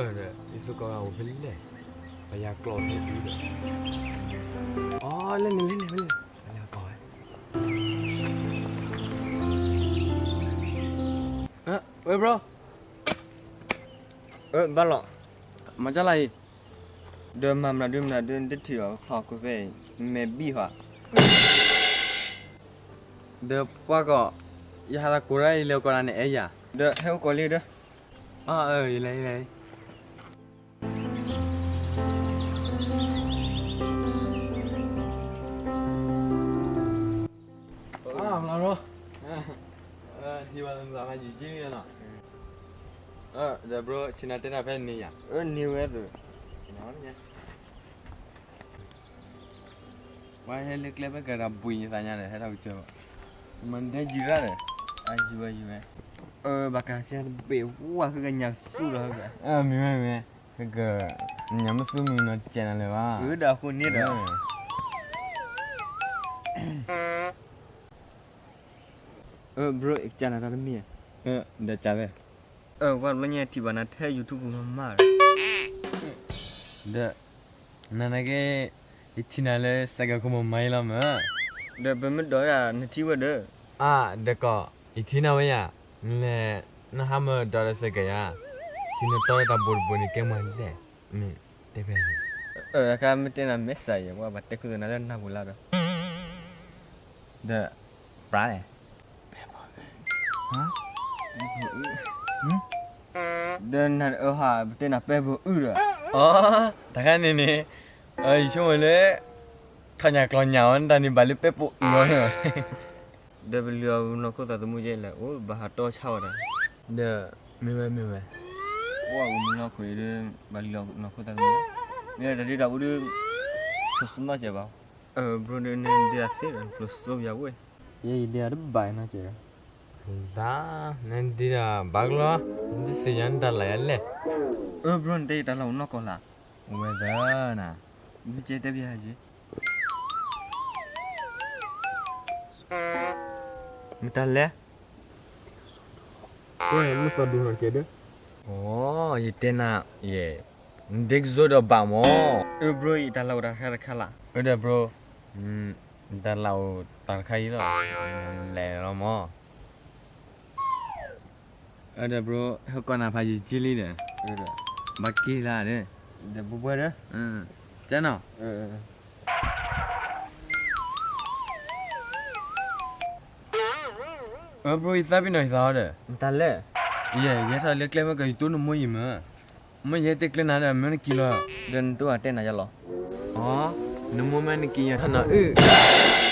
ဒီး ယသူၣ်ကီးဂၤအိၣ်ဖဲလဲၣ်, ပယၤကျီၢ်ဖဲဒုဒီး, အီ လၢန့ၣ်လၢန့ၣ်ဖဲလဲၣ်, ပယၤကျီၢ်ဝဲ, ဝဲ bro, ဘၣ်လီၤ, မၤကၢ်လၢအံၤ, ဒီးမၤမနုၤဒုမနုၤဒု နတထံၣ်အီၤချီၣ်ခိၣ်ဖဲအံၤ, မဲာ်ဘံၣ်ဟါ ဒီးပှၤကီၢ်, ယဟးလၢကိးရၢ်အံၤ လဲၤအိၣ်ကိးနၤန့ၣ် အဲၣ်ယၤ, ဒီးဟဲအိၣ်ကိးလံဒီး, အၢ ယလဲၤ ယလဲၤ, မလီၤ, ဟံးဝဲလၢမုၢ်သးဖးယံာ်က့လီၤ, ဒီး bro ဆ့ၣ်နီၤတဲနၤဖဲန့ၣ်ယၤ, န့ၢ်ဝဲ, ပှၤဟဲလၢကျဲဖဲကရၤဘှံးယသးညါဒီး ဟဲထီၣ်ကစၢၢ်ဘၣ်, မၤဒဲယံၤရၣ်ဒီး, အယံၤဝဲယံၤဝဲ, ဘၣ်ကဟးဆှဲတဘ့ၣ်ဝဲ ဃုကညၣ်ဆူၣ်လီၤ, မ့ၢ်ဝဲမ့ၢ်ဝဲ, ကက, ညၣ်မ့ၢ်သူမုၢ်နီၤ ကဲနၤလၢၤဘၣ်, ဒီးအဃိန့ၣ်ဒီး bro ယကစၢ်နၤတၢ်တမံၤ, ဒီးကၢ်သ့, ဝဲဘျီညါထံၣ်ဘၣ်နၤထဲ YouTube မၤမၢ်ဒီး, ဒီး, နနာ်က့, ယထံၣ်နၤလၢစဲးကဲးခိၣ်မီၤမၤအံၤလီၤမၢ်, ဒီးပမ့ၢ်ဒိးဒၣ်နထံၣ်ဝဲဒီး, အါ ဒီးကီၢ်, ယထံၣ်နၤဝဲယၤ, နလဲၤ, နဟးမၢ်ဒိးဒီးစဲးကဲးယၤ, ထံၣ်နတီတၢ်ဘိတဘိန့ၣ် ကဲမၤလဲၣ်, မ့ၢ်တဲဖဲန့ၣ်, အခါမ့ၢ်တဲနၤမဲာ်ဆှးယဲ ပှၤဘၣ်တဲခိၣ်သနၤလၢနၢ်ပူၤလၢဒီး ဒီး, ပြးလဲၣ်, ဒီးနဟးပတဲနၤပဲဘိအုၣ်ဒီး, အီ, တခါန့ၣ်န့ၣ်, ယဆိကမိၣ်လၢ, ထီၣ်ညၣ်ကျီၢ်ညၣ်အီၤ နတၢ်န့ၣ်ဘၣ်လၢပဲပိာ်အုၣ်အီၤ, ဒီးပလုၢ်အီၤနီၢ်ခိသးသမူယဲလဲၣ် အိၣ်ဘၣ်ဟးတီဆါဝဲဒၣ်, ဒီး, မ့ၢ်ဝဲမ့ၢ်ဝဲ, အိၣ်အမုၢ်နီၢ်ခိအံၤဒီး, ဘၣ်လုၢ်အီၤနီၢ်ခိသးသမူ, မ့ၢ်တၢ်ဒ့တၢ်အူဒီး, ကျိၣ်စနီၣ်ကဲးဘၣ်, ဘြိၣ်ဒီးနဒ့အသ့ဒီး ကျိၣ်စိပယၤဝဲ, ယဲယဒ့အီၤတဘၣ်နီၢ်ကဲး, ဒၣ်, နဒ့ဒီးဘၣ်ကလီ, နဒ့သ့ၣ်ညါနတၢ်လၢ်ယၤလဲၣ်, ဘြိၣ်နတဲယတၢ်လၢအိၣ်နီၢ်ကီၢ်လၢ်, ဝဲသၢနၤ, မ့ၢ်ကဲတဲပယၤယဲ မတၤလဲၣ်, မုၢ်သီဒိၣ်နီၢ်ကဲးဒီး, အိ, ယတဲနၤ, ယဲ, နဒ့ကစိဒီးဘၣ်မၢ်, အၢ ဘြိၣ်အံၤတၢ်လၢအိၣ်တၢ်တခါတခါလၢ်, အၢ ဒီး ဘြိၣ်, တၢ်လၢအိၣ်တၢ်တခါအံၤလီၤ, လဲၤလီၤမၢ်, အၢ ဒီး ဘြိၣ် ဟဲကိးနၤဖးယံာ်က့လံဒီး, ဘၣ်က့ၤလၢဒီး, ဒီးဘှဲဘှဲဒီး, ကနီၤ အၢ ဘြိၣ် ယသးပ့ၤနီၣ်ယသးအီၤဒီး, တၢ်လဲၣ်, ယဲ ယဲထီၣ်လၢကျဲမ့ၢ်ကီး ယတိၢ်နမိၢ်ယံၤမၢ်, မ့ၢ်ယဲတဲကျဲနၤဒီး မ့ၢ်နက့ၤလီၤ, ဒီးနတိၢ်အတဲနၤယၤလီၤ, အီ, နမိၢ်မ့ၢ်နက့ၤယၤထီၣ်နီၤအုၣ်